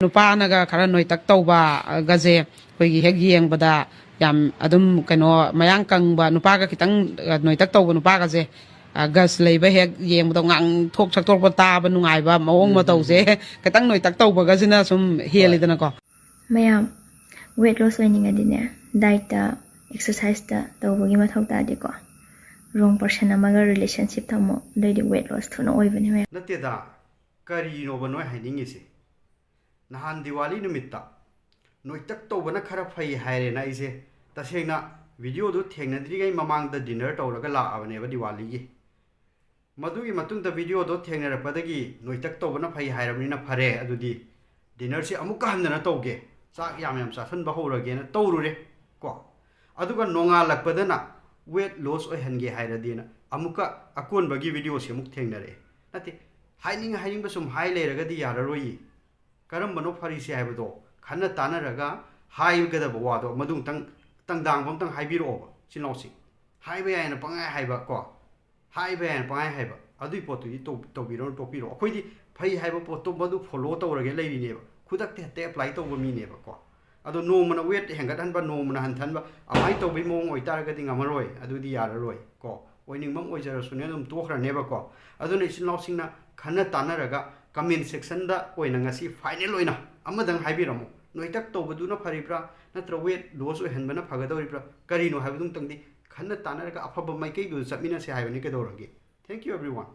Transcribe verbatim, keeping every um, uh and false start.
ꯅꯨꯄꯥꯅꯒ ꯈꯔ ꯅꯣꯏꯇꯛ ꯇꯧꯕꯒꯁꯦ ꯑꯩꯈꯣꯏꯒꯤ ꯍꯦꯛ ꯌꯦꯡꯕꯗ ꯌꯥꯝ ꯑꯗꯨꯝ ꯀꯩꯅꯣ ꯃꯌꯥꯡ ꯀꯪꯕ ꯅꯨꯄꯥꯒ ꯈꯤꯇꯪ, ꯑ, ꯅꯣꯏꯇꯛ ꯇꯧꯕ ꯅꯨꯄꯥꯒꯁꯦ, ꯑ, ꯒꯁ ꯂꯩꯕ ꯍꯦꯛ ꯌꯦꯡꯕꯗ ꯉꯥꯡꯊꯣꯛ ꯁꯛꯇꯣꯛꯄ ꯇꯥꯕ ꯅꯨꯡꯉꯥꯏꯕ ꯃꯑꯣꯡ ꯎꯝ, ꯃꯇꯧꯁꯦ ꯎꯝ, ꯎꯝ꯫ ꯈꯤꯇꯪ ꯅꯣꯏꯇꯛ ꯇꯧꯕꯒꯁꯤꯅ ꯁꯨꯝ ꯍꯣꯏ꯫ ꯍꯦꯜꯂꯤꯗꯅꯀꯣ꯫ ꯃꯌꯥꯝ weight loss ꯑꯣꯏꯅꯤꯡꯉꯗꯤꯅꯦ, dietꯇ, exerciseꯇ ꯇꯧꯕꯒꯤ ꯃꯊꯧ ꯇꯥꯗꯦꯀꯣ꯫ Wrong person ꯑꯃꯒ relationship ꯊꯝꯃꯣ, ꯑꯗꯩꯗꯤ weight loss ꯊꯨꯅ ꯑꯣꯏꯕꯅꯦ ꯃꯌꯥꯝ꯫ ꯅꯠꯇꯦꯗ, ꯀꯔꯤꯅꯣꯕ ꯅꯣꯏ ꯍꯥꯏꯅꯤꯡꯉꯤꯁꯦ? ꯅꯍꯥꯟ ꯗꯤꯋꯥꯂꯤ ꯅꯨꯃꯤꯠꯇ ꯅꯣꯏꯇꯛ ꯇꯧꯕꯅ ꯈꯔ ꯐꯩ ꯍꯥꯏꯔꯦꯅ ꯑꯩꯁꯦ ꯇꯁꯦꯡꯅ videoꯗꯨ ꯊꯦꯡꯅꯗ꯭ꯔꯤꯉꯩ ꯃꯃꯥꯡꯗ dinner ꯇꯧꯔꯒ ꯂꯥꯛꯑꯕꯅꯦꯕ ꯗꯤꯋꯥꯂꯤꯒꯤ꯫ ꯃꯗꯨꯒꯤ ꯃꯇꯨꯡꯗ videoꯗꯣ ꯊꯦꯡꯅꯔꯛꯄꯗꯒꯤ ꯅꯣꯏꯇꯛ ꯇꯧꯕꯅ ꯐꯩ ꯍꯥꯏꯔꯕꯅꯤꯅ ꯐꯔꯦ, ꯑꯗꯨꯗꯤ dinnerꯁꯦ ꯑꯃꯨꯛꯀ ꯍꯟꯅ ꯇꯧꯒꯦ, ꯆꯥꯛ ꯌꯥꯝ ꯌꯥꯝ ꯆꯥꯁꯟꯕ ꯍꯧꯔꯒꯦꯅ ꯇꯧꯔꯨꯔꯦ ꯀꯣ꯫ ꯑꯗꯨꯒ ꯅꯣꯡꯉꯥꯜꯂꯛꯄꯗꯅ weight loss ꯑꯣꯏꯍꯟꯒꯦ ꯍꯥꯏꯔꯗꯤꯅ ꯑꯃꯨꯛꯀ ꯑꯀꯣꯟꯕꯒꯤ videoꯁꯦ ꯑꯃꯨꯛ ꯊꯦꯡꯅꯔꯛꯑꯦ꯫ ꯅꯠꯇꯦ, ꯍꯥꯏꯅꯤꯡ ꯍꯥꯏꯅꯤꯡꯕ ꯁꯨꯝ ꯍꯥꯏ ꯂꯩꯔꯒꯗꯤ ꯌꯥꯔꯔꯣꯏꯌꯦ꯫ ꯀꯔꯝꯕꯅꯣ ꯐꯔꯤꯁꯦ ꯍꯥꯏꯕꯗꯣ ꯈꯟꯅ ꯇꯥꯟꯅꯔꯒ ꯍꯥꯏꯒꯗꯕ ꯋꯥꯗꯣ ꯃꯗꯨ ꯑꯃꯨꯛꯇꯪ ꯇꯪꯗꯥꯡꯕ ꯑꯃꯇꯪ ꯍꯥꯏꯕꯤꯔꯛꯑꯣꯕ ꯏꯆꯤꯜ ꯏꯅꯥꯎꯁꯤꯡ꯫ ꯍꯥꯏꯕ ꯌꯥꯏꯅ ꯄꯪꯍꯥꯏ ꯍꯥꯏꯕ ꯀꯣ, ꯍꯥꯏꯕ ꯌꯥꯏꯅ ꯄꯪꯍꯥꯏ ꯍꯥꯏꯕ, ꯑꯗꯨꯒꯤ ꯄꯣꯠꯇꯨꯗꯤ ꯇꯧ-, ꯇꯧꯕꯤꯔꯅꯨ, ꯇꯣꯛꯄꯤꯔꯣ꯫ ꯑꯩꯈꯣꯏꯗꯤ ꯐꯩ ꯍꯥꯏꯕ ꯄꯣꯠꯇꯣ ꯃꯗꯨ follow ꯇꯧꯔꯒ ꯂꯩꯔꯤꯅꯦꯕ, ꯈꯨꯗꯛꯇ ꯍꯦꯛꯇ apply ꯇꯧꯕ ꯃꯤꯅꯦꯕꯀꯣ꯫ ꯑꯗꯣ ꯅꯣꯡꯃꯅ weight ꯍꯦꯟꯒꯠꯍꯟꯕ, ꯅꯣꯡꯃꯅ ꯍꯟꯊꯍꯟꯕ, ꯑꯗꯨꯃꯥꯏꯅ ꯇꯧꯕꯒꯤ ꯃꯑꯣꯡ ꯑꯣꯏꯇꯥꯔꯒꯗꯤ ꯉꯝꯃꯔꯣꯏ, ꯑꯗꯨꯗꯤ ꯌꯥꯔꯔꯣꯏ ꯀꯣ꯫ ꯑꯣꯏꯅꯤꯡꯕ ꯑꯃ ꯑꯣꯏꯖꯔꯁꯨꯅꯦ, ꯑꯗꯨꯝ ꯇꯣꯛꯈ꯭ꯔꯅꯦꯕꯀꯣ꯫ ꯑꯗꯨꯅ ꯏꯆꯤꯜ ꯏꯅꯥꯎꯁꯤꯡꯅ ꯈꯟꯅ ꯇꯥꯟꯅꯔꯒ comment sectionꯗ ꯑꯣꯏꯅ ꯉꯁꯤ final ꯑꯣꯏꯅ ꯑꯃꯗꯪ ꯍꯥꯏꯕꯤꯔꯝꯃꯨ꯫ ꯅꯣꯏꯇꯛ ꯇꯧꯕꯗꯨꯅ ꯐꯔꯤꯕ꯭ꯔꯥ, ꯅꯠꯇ꯭ꯔ weight loss ꯑꯣꯏꯍꯟꯕꯅ ꯐꯒꯗꯧꯔꯤꯕ꯭ꯔꯥ, ꯀꯔꯤꯅꯣ ꯍꯥꯏꯕꯗꯨꯃꯇꯪꯗꯤ ꯈꯟꯅ ꯇꯥꯟꯅꯔꯒ ꯑꯐꯕ ꯃꯥꯏꯀꯩꯗꯨꯗ ꯆꯠꯃꯤꯟꯅꯁꯦ ꯍꯥꯏꯕꯅꯤ, ꯀꯩꯗꯧꯔꯒꯦ? Thank you everyone.